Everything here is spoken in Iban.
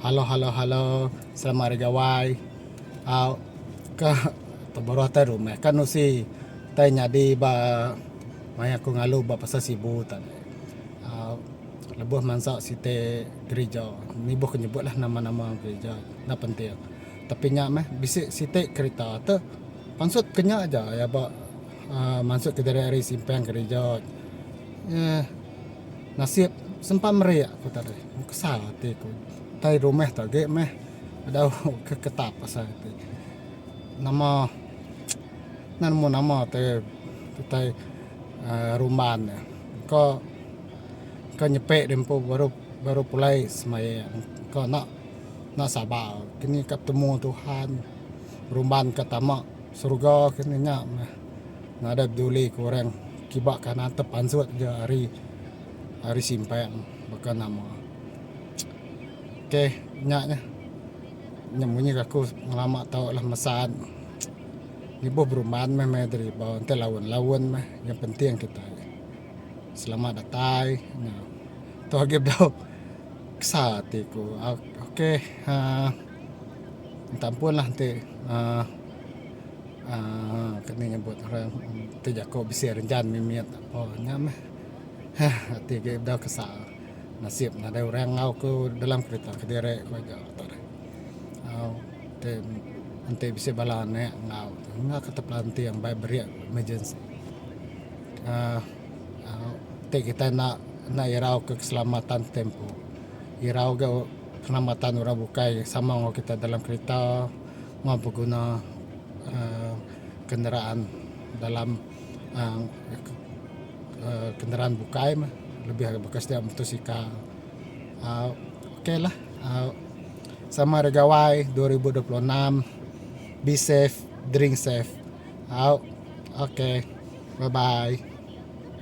Halo halo halo selamat hari gawai au ka teberuh tai rumah ka nusi tai nyadi ba maya ku ngalu ba pasar sibu tadi au lebuh mansa siti gerija nibuh ku nyebut lah nama nama gerija enda penting tapi nya meh bisi siti kerita te pansut ke nya aja iya ba uhh mansut ke diri ari simpang gerija uhh Nasib sempa meri aku tadi kesal ati ku tai rumah tu agi meh bedau ke ketap asai ti nama enda nemu nama ti kitai uhh rumban ne ko ko nyepe diri empu baru baru pulai semaya ko enda enda sabar kini ka betemu Tuhan berumban ka tama surga kini nya meh. Nadai peduli ke orang kiba kanan te pansut je ari ari simpang baka nama. Okay nya nya nya munyi ke aku ngelama tau lah mesan nibuh berumban meh meh deriba enti laun laun meh yang penting kitai selamat datai nya. Tu agi bedau kesal ati ku okay uhh minta ampun lah enti uhh. Aaa keni nyebut orang ti jaku bisi renjan mimit apo nya meh heh ati agi bedau kesal nasib nadai orang enggau ku dalam kerita kediri ku aja au ti enti bisi bala anak enggau enggau ke tepelanting bai beri emergency aaa ti kitai enda enda irau ke keselamatan tempo irau ga keselamatan orang bukai sama enggau kitai dalam kerita. Enggau beguna uhh kenderaan dalam uhh kenderaan bukai mah lebih ari baka sida motosikal uhh ok lah uhh sama hari gawai 2026 be safe drink safe au ok bye bye.